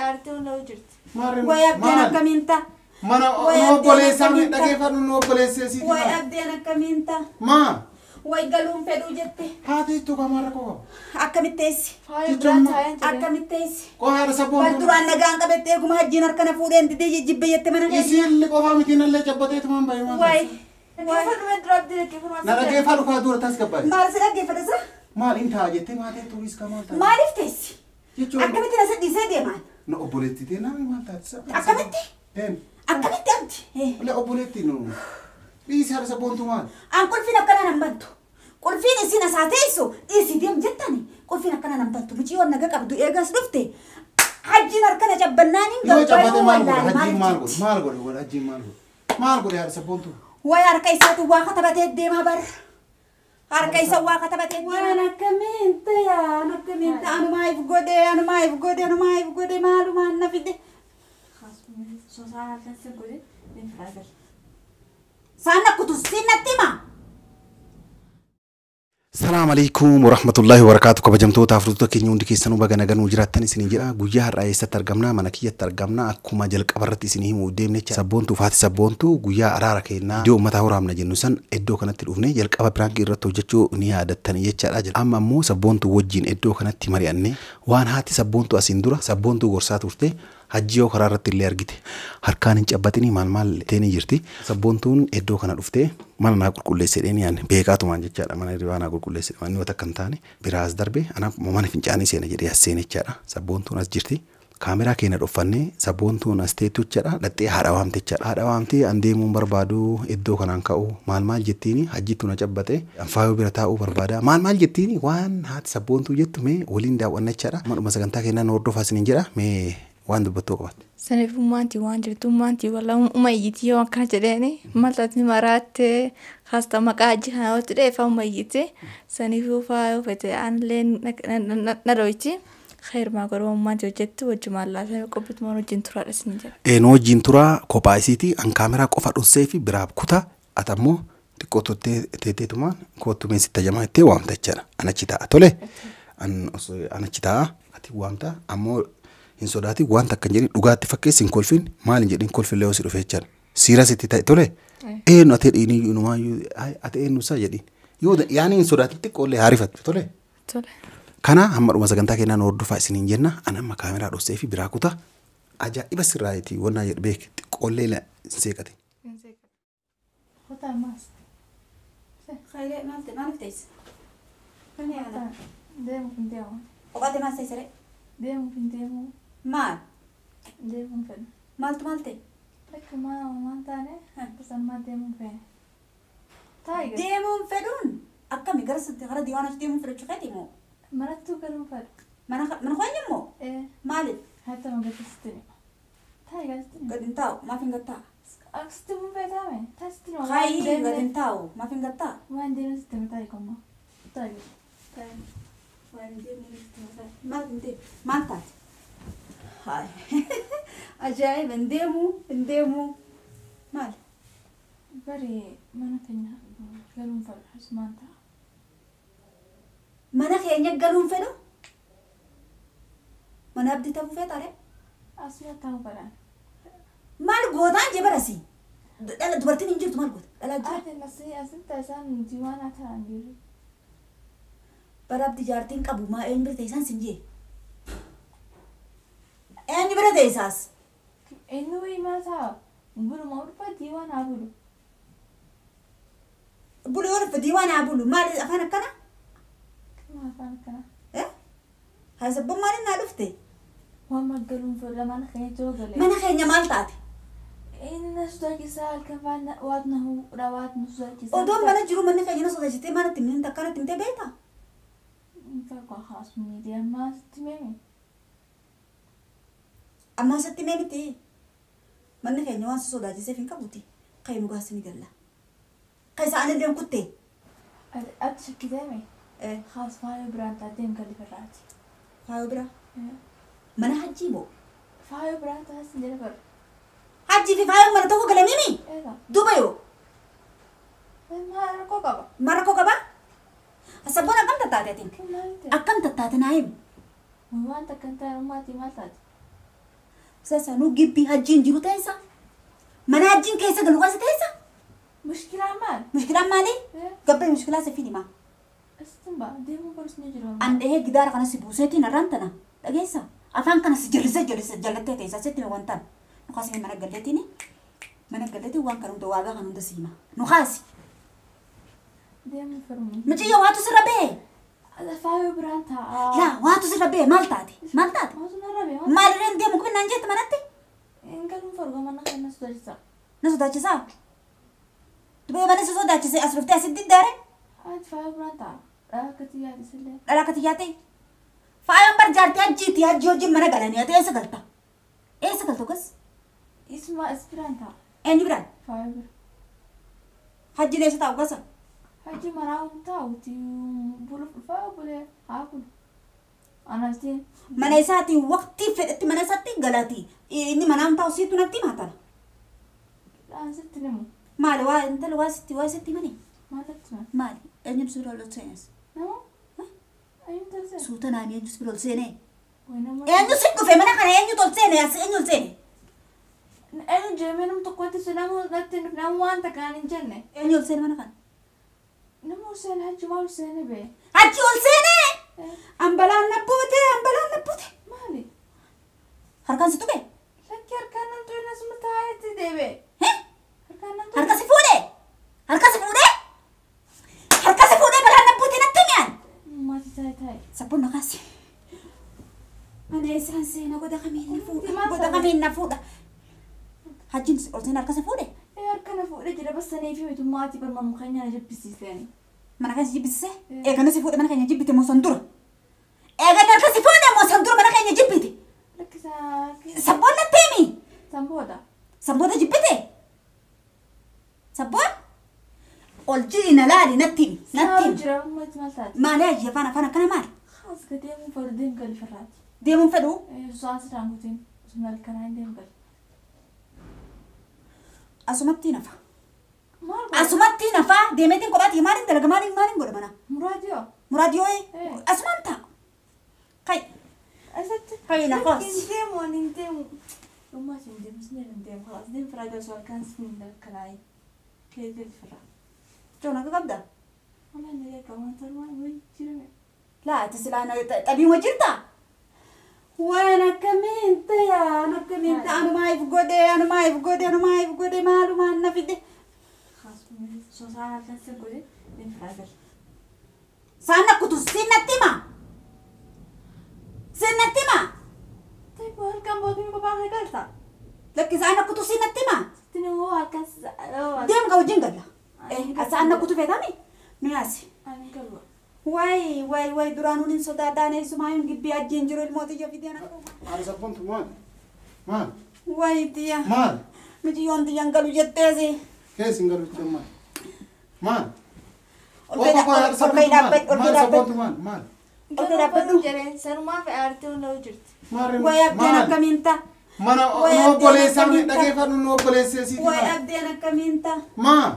Aartee hunda jirti. Way abdeen akkamiin ta'a? Mana nu obboleessaa mi dhageeffadhu nu obboleessee siiti. Way abdeen akkamiin ta'a? Maa? Way galuun fedhuu jette. Haati ittuu kamaa rakkoo qaba. Akkamitti teessi? Faaya biraan taa'een jedhee. Akkamitti teessi? Qoo haadha sabboontuu. Wal duraan nagaan qabette eeguma hajjiin harkana fuudheen didee jibbe jette mana keessa. Isiin qofaa miti nallee cabbateetumaan bahe maal Way. Dhaggeeffadhu dura abdii dhaggeeffadhu. Na dhaggeeffadhu kaa dura tasgabbaa'e. Maal si dhaggeeffata sa? Maal in ta'a jettee maatee turis ka maal ta'a? Maaliif teessi? Jechuun. Akkamitti na dhiisee deemaan? Na obboleettii tee nama maal taate sa? Akkamitti? Een. Akkamitti abdi? Ulee obboleettii nu. Dhiisi haadha sabboontuu maal? An qulfiin akkanaa nan bantu. Qulfiin isin asaa teessu dhiisi deem jettani. Qulfiin akkanaa nan bantu. Mucayyoon naga qabdu eegas dhufte. Hajjiin harkana cabbannaaniin Yoo cabbate maal godhe? wallaahi Hajjiin maal jetti? godhe? Maal godhe? Godhe hajjiin maal godhe? Maal godhe haadha sabboontuu? Way harka isaatu waa katabatee deemaa bara. Harka isa waa katabatee deema. Waan akkamiin ta'e an akkamiin ta'e anumaa if godhe anumaa if godhe anumaa if godhe maalumaan na fide. Sosaan halkan sin godhe ni fira. Saan akkutu siin natti himaa? Salaam alaikum warahmatullahi wabarakatuh. Kabajamtoota hordoftoota keenya hundi keessanuu baga nagaan jiraattan isiniin jedha. Guyyaa har'aa eessatti argamna? Mana kiyyatti argamna. Akkuma jalqaba irratti isinii himuu deemne jecha sabboontuu faati sabboontuu guyyaa araara kennaa iddoo uummata horaamna jennu san iddoo kanatti dhufne jalqaba piraankii irratti hojjechuu ni yaadattani jechaadha. Amma ammoo sabboontuu wajjin iddoo kanatti mari'anne waan haati sabboontuu asiin dura sabboontuu gorsaa turte hajji yoo karaa irratti illee argite harkaan hin cabbatinii maal maal teenii jirti. Sabboontuun iddoo kana dhuftee mana naa qulqulleesse jedheen yaadne beekaatumaan jechaadha. Mana hirribaa naa qulqulleesse manni wanta akka hin taane biraas darbe anaaf mana fincaanii seena jedhee as seene jechaadha. Sabboontuun as jirti. Kaameraa keenya dhoffannee sabboontuun as teettu jechaadha. Dhattee haadha waamte jechaadha. Haadha waamtee an deemuun barbaadu iddoo kanaan ka'u maal maal jettiini hajjittu na cabbate an faayoo bira taa'uu barbaada maal maal jettiini waan haati sabboontuu jettu mee waliin daawwanna jechaadha. Manuma sagantaa keenyaa nu hordofaa isiniin jedha mee waan dubbattoo qabatte. Saniif ummaantii waan jirtu ummaantii walla uma iyyiti yoo akkana jedheeni maal taatni maraatte haasta maqaa hajji kana yoo jedhee uma iyyiti saniif faayoo fete aanillee na dhoyti. Khayrumaa garuu ummaantii hojjettu wajjumaan laata qophitumaan wajjin turaadha isin jedha. Nu wajjin turaa kophaa isiiti an kaameraa qofa dhossee fi biraa kutaa ati ammoo xiqqoo turtee teetteetumaan kootu mee sitti tajamaa jettee waamta jechaadha. An achi taa'a tole an achi taa'a ati waamta ammoo hin sodaatin wanta akkan jedhin dhugaatti fakkeessi hin kolfin maal hin jedhin kolfillee yoo si dhufe jechaadha. Siira sitti ta'e tole eenyu ati dhiinii inumaayyuu ati eenyu isaa jedhin yoo yaani hin sodaatin xiqqoollee haarifattu tole. Tole. Kana hamma dhuma sagantaa keenyaa nu hordofaa isiniin jenna. An amma kaameraa dhossee fi biraa kutaa ajaa'iba sirraayitii wannaa jedhu beek xiqqoollee hin seeqatin. Kutaa maas. Khayiree maal ta'e maaliif teessa? Deemuuf hin deemu. Qophate maal teessa ree? Deemuuf hin deemu. Maal? Deemuun fedha. Maaltu maal ta'e? Lakka maal maal taane tasammaa deemuun fedha. Taayi. Deemuun fedhuun akkami gara sitti gara diiwaanaatti deemuun fedhachuu keeti moo? Manattuu galuun fedha. Mana keenya immoo? Maaliif? Haa ta'u gadi sitti hima. Taayi gadi sitti hima. Gadi hin taa'u maaf hin gad taa'a? Akkasitti mun feetaame? Taayi sitti hima. Hayi gadi hin taa'u maaf hin gad taa'a? Waan deemnu sitti hima taayi komma. Taayi. Taayi. Waan deemnu sitti hima taayi. Maal hin deemu? Maal taate? Hayi. Ajaa'iba hin deemu hin deemu. Maal? Bari mana keenya galuun fedha asumaan ta'a. Mana keenya galuun fedhu? Mana abdii ta'uu feeta ree? Asuma taa'uu fedhan. Maal gootaan jee barasi? Dhala dubartiin hin jirtu maal goota? Dhalaa jira. Ati lasii asin taasisaan diiwaanaa ta'an jiru. Bara abdii jaartiin qabu maa eenyu bira teessaan sin jee? Eenyu bira teessaas? Eenyu wayii mana taa'a? Buluma dhufa diiwaanaa bulu. Bulu yoo dhufe diiwaanaa bulu maal afaan akkana? Maal afaan akkana? Haa sabboon maaliin naa dhufte? Waan maggaluun fedha mana keenya joo galee. Mana keenya maal taate? Inni na sodaachisaa halkan waat na huudha waat na sodaachisaa. Odoon mana jiru manni keenya na sodaachitee maal itti himte akkana itti himtee beektaa? Fakka haas miidiyaa ammaa sitti himee. Ammaa sitti himee miti. Manni keenya waan si sodaachiseef hin qabuuti. Ka'ee nu gaasni galla. Ka'ee isaan illee kuttee. Ati shakkitee Haas faayoo biraan taatee hin galli firraati. Faayoo biraa? Mana hajjii moo? Faayoo biraan taatee hin jedhe bara. Hajjii fi faayoon mana tokko galanii mi? Duuba yoo? Maal rakkoo qaba? Maal rakkoo qaba? Sabboon akkam tattaate atiin? Akkam tattaate naa himi? Waan takka hin taane ummaatii maal taate? Sanuu gibbii hajjiin jiru teessa. Mana hajjiin keessa galu keessa teessa. Mushkilaan maal? Mushkilaan maali? Gabbee mushkilaa si fidima. Asitti deemuu barus ni jiru. An dhahee gidaara kana si buuseetiin irraan tana dhageessa. Afaan kana si jallisee jallisee jallattee teessa sitti wantaan. Nukaasi mana galleetiin mana galleetiin waan kana hunda waagaa kan hunda siima. Nukaasi. Deemuu firmu. Mucayyoo waatu sirra ba'e. Faayoo biraan taa'a. Laa waatu sirra ba'e maal taate? Maal taate? Waatu narra ba'e. Maalirreen deemu kun naan jette manatti? Galuun farga mana kana na sodaachisa. Na sodaachisaa? Dubee mana si sodaachise as dhuftee asitti diddaare? Ati faayoo biraan taa'a. Dhala akkatti yaate sillee. Dhala akkatti yaate? Faayoon bar jaartii hajjiitti hajjii wajjin mana galanii ati eessa galta? Eessa galta gas? Isuma as biraan taa'a. Eenyu biraan? Faayoo bira. Hajjiin eessa taa'u gasa? Hajji manaa hin taa'uti buluuf dhufaa bulee haa bulu. Anatti. Mana isaatii waqtii fedhetti mana isaatti galaati. Inni manaa hin taa'u siitu natti himaa tana. Sitti himu. Maali waa intala waa sitti himani? Maalatti hima? Maali? Eenyutu si bira ol seenes? Nama? Eenyutu ol seene? Suuta naami eenyu si bira ol seene? Eenyu si dhufe mana kana eenyutu ol seene? As eenyu ol seene? Eenyu jeemee nam tokkotti si nama natti hin dhufne nama waan takkaan hin jenne. Eenyu ol seene mana kana? Nama ol seene hajji maal ol seene bee? Hajji ol seene! Ambalaan na buute ambalaan na buute. Maali? Harkaan si tuqe? Lakki harkaan nan tuqe nasuma taa'etti deebi'e. Harkaan nan tuqe. Harka si fuudhe? Harka si fuudhe? Harka si fuudhee balaan na buute natti himiyaan? Maati taa'e taa'e. Sabboon na kaasi. Mana isaan seena goda kamiin na fuudha? Goda kamiin na fuudha? Hajjiin ol seena harka si fuudhe? Harka na fuudhe jira bassanii fi mitu maatii barmamu keenya na jibbisiiseen. Mana keenya jibbisiise? Eegana si fuudhe mana keenya jibbite moo san dura? Eegana harka si fuudhe moo san dura mana keenya jibbite? Lakkisaa. Sabboon natti himi? San booda. San booda jibbite? Sabboon? Ol jiri na laali natti himi. Natti himi. Jira maati maal taate? Maali hajji afaan afaan akkana maali? Haas ga deemuun fedhu deem gali firraati. Deemuun fedhu? Sa'aa siraan guutiin osuma halkanaa hin deemu gali. Asumatti nafa. Asumatti nafa deemeetiin kophaati maaliin dalaga maaliin maaliin godha mana? Muraadiyoo. Muraadiyoo asumaan ta'a. Kai. Asatti. Kai na kaas. Hin deemu ani hin deemu. Dhummaas hin deemu sin hin deemu kalaas deem firaa galchu halkan sin halkanaa kee gali firaa. Joona akka qabda? Wala inni eega waan torban wayi jirame. Laa ati silaa xabiin wa jirtaa? Waan akkamiin ta'e waan akkamiin ta'e anumaa if godhe anumaa if godhe anumaa if godhe maalumaan na fide. Saan akkutu siin natti hima? Siin natti hima? Halkan bootiin kophaa kee galta. Lakki saan akkutu siin natti hima? Sittin immoo halkan. Deem ka wajjin galla. Saan akkutu feetami? Miyaasi. Ani galu. Wayi wayi wayi duraanuun hin sodaadhaan eessumaa hin gibbii ajjiin jiru ilmoota ija fidee na. Haadha sabboontu maal? Maal? Wayi tiyya. Maal? Miciyyoon tiyyaan galu jetteesi. Keessa hin galu jechuun maal? Maal? Ol ka'ii dhaabbadhu ol ka'ii dhaabbadhu. Maal? Maal? Ol ka'ii dhaabbadhu. Jareen sanumaa fi aartii hunda jirti. Wayi abdeen akkamiin ta'a? Mana nu obboleessaa dhageeffadhu nu obboleessee siiti. Wayi abdeen akkamiin ta'a? Maal?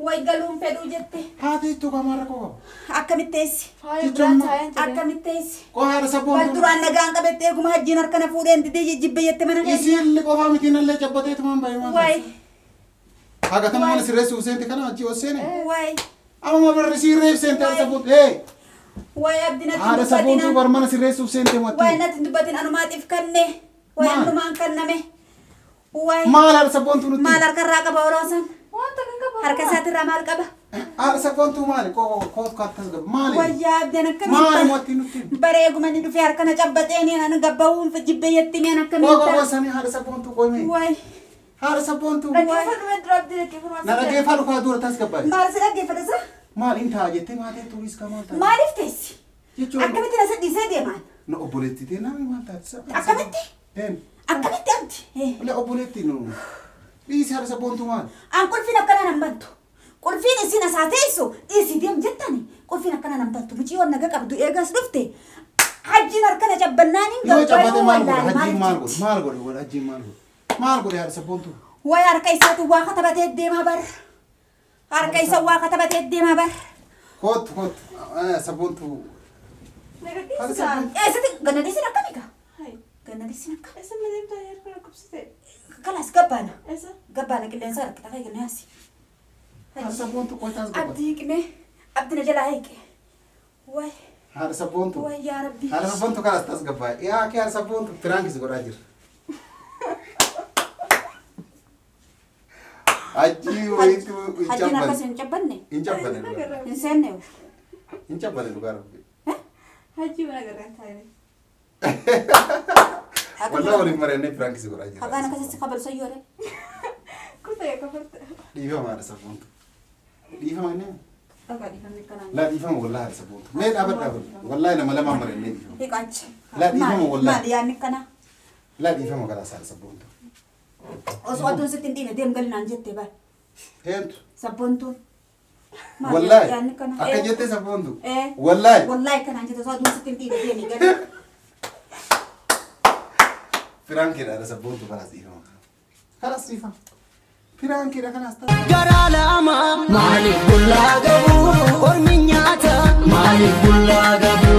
Wayi galuun fedhuu jette. Haati jettu qaamarra koo qaba. Akkamitti teessi? Akkamitti teessi? Koo haadha sabboontu. Wal duraan nagaan qabette eeguma hajjiin harka na fuudheen didee jibbe jette mana keessa. Isiin qofaa miti nallee cabbateetu maan baay'ee maal Wayi. Hagatama mana sirreessuuf seente kana achi ol seene. Wayi. Amma barri sirreef seente haadha sabboontu. Hee. Wayi abdii natti Haadha sabboontu bar mana sirreessuuf seente watti. Wayi natti hin dubbatin anumaatiif kanne. Wayi anumaan kanname. Wayi. Maal haadha sabboontu nutti? Maal harkarraa qaba oloosan? Wanta kan qaba. Harka isaatirraa maal qaba? Haadha sabboontu maali? Koo kattas gaba. Maali? Wayyaa abdeen akkamiin Maali watti nutti? Bareeguma inni dhufee harka na cabbateen ani gabba'uun jibbe yetti mi'an akkamiin Koo koo sanii haadha sabboontu qoyme. Wayi. Haadha sabboontu. Dhaggeeffadhu mee dura abdii dhaggeeffadhu. Na dhaggeeffadhu kaa dura tas gabbaa'e. Maal si dhaggeeffata sa? Maal hin ta'a jettee maatee turis ka maal ta'a? Maaliif teessi? Jechuun. Akkamitti na dhiisee deemaan? Na obboleettii ta'e namni maal taati sa? Akkamitti? Een. Akkamitti abdi? Olee obboleettii nu. Dhiisi haadha sabboontu maal? An qulfiin akkana nan bantu. Qulfiin isin asaa teessu dhiisi deem jettani. Qulfiin akkana nan bantu. Mucayyoon naga qabdu eegas dhufte. Hajjiin harka na cabbannaan hin Yoo cabbate maal godhe? wallaahi Hajjiin maal godhe? Maal godhe? Hajjiin maal godhe? Maal godhe haadha sabboontu? Wayi harka isaatu waa katabatee deemaa bar. Harka isa waa katabatee deemaa bar. Kootu kootu sabboontu. Naga dhiisaa. Eessatti ganna dhiisin akkamii kaa? Ganna dhiisin akka. Eessa madeemtaa harka dhukkubsite? Kalaas gabbaana. Eessa? Gabbaana qilleensa harka ta'ee gannaasi. Haadha sabboontu qotaas gabba. Abdii hiiqne. Abdii na jalaa hiiqe. Waay Haadha sabboontu. waay yaa rabbi. Haadha sabboontu kalaas tas gabbaa. Yaa kee haadha sabboontu piraankis godhaa jira. Achi wayitu hin Hajjiin akkas cabbanne. hin cabbanne. Hin cabbanne dhugaa. Hin seenne. Hin cabbanne dhugaa rabbi. Hajji mana gargaan taa'e. Walaa waliin mari'annee piraankis godhaa jira. Haqaan akkasitti kabalu sayyoo. Kutaa yaa kafarta. Dhiifama haadha sabboontu. Dhiifama inni. Dhagaa dhiifamni kanaan. Laa dhiifama wallaahi haadha sabboontu. Mee dhaabadhu dhaabadhu. Wallaahi nama lamaan mari'annee dhiifama. Hiiqaachi. Laa dhiifama wallaahi. Maali yaadni kana? Laa dhiifama kalaas haadha sabboontu. Osoo aduun sitti hin dhiine deem galinaan jettee bara. Eentu. Sabboontuun. Wallaahi. Yaadni kana. Akka jettee sabboontu. Ee. Wallaahi. Wallaahi kanaan jette osoo aduun sitti hin dhiine deemi gali. Piraankiidha haadha sabboontu kalaas dhiifama. Kalaas dhiifama. Piraankiidha kalaas ta'a. Garaa lama maaliif bullaa gabu ormi nyaata maaliif bullaa gabu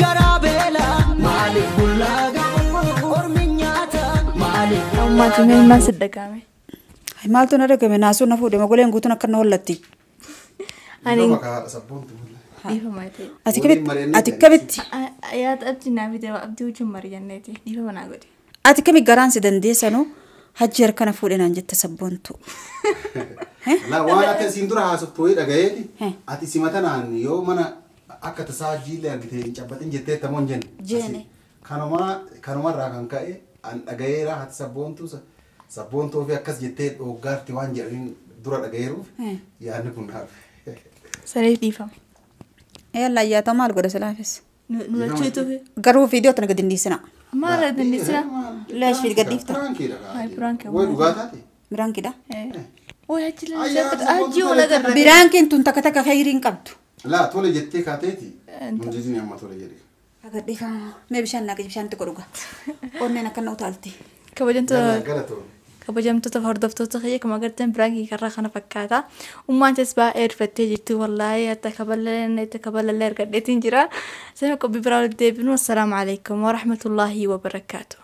garaa beela maaliif bullaa gabu ormi nyaata maaliif Ammaati mee maal si dhagahame? Maaltu na dhagame naasuu na fuudhe mogoleen guutuun akka na hollatti. Ani Dhiifama kaa haadha sabboontu. dhiifama ta'e. Ati Waliin kamitti mari'annee ati kamitti Yaada abdii naa fide abdii wajjin mari'anneeti dhiifama naa godhe. ati kami garaan si dandeessanuu hajji harka na fuudhe naan jette sabboontu. Laa waan ati asiin dura haasoftu wayii dhagayeeti. He. Ati simatanaan yoo mana akka tasaa jiillee argite hin cabbatin jettee tamoo hin jenne. Jeene. Kanuma kanumarraa kan ka'e an dhagayeera hati sabboontuu sabboontuu fi akkas jettee dhoggaarti waan jedhaniin dura dhagayeeruuf He. yaadni kun naaf. Saniif dhiifama. Yalla ayyaata maal godha silaafis. Nu lachuutu Garuu viidiyoo tana gadi hin dhiisina. maal dandeessina? Leesh fi gad dhiifta. Piraankiidha. Ay, piraanki Way dhugaa taate. Biraankidha. Way achi Ayyaa, hajji wal agarra. Biraankiin tun takka takka khayrii hin qabdu. Laa tole jettee kaateeti. Munjizini amma tole jedhe. Agar dhiifama. Mee bishaan naa bishaan xiqqoo dhuga. Onneen akka na utaalti. Kabajamtoota Galatoon. kabajamtoota hordoftoota kiyya akkuma agartan piraankii karraa kana fakkaata. Ummaan tees baay'ee rifattee jirti wallaahi hatta kabalallee itti kabalallee argadheetiin jira. Sama qophii biraa walitti deebinu. Assalaamu alaikum warahmatullaahi wabarakaatu.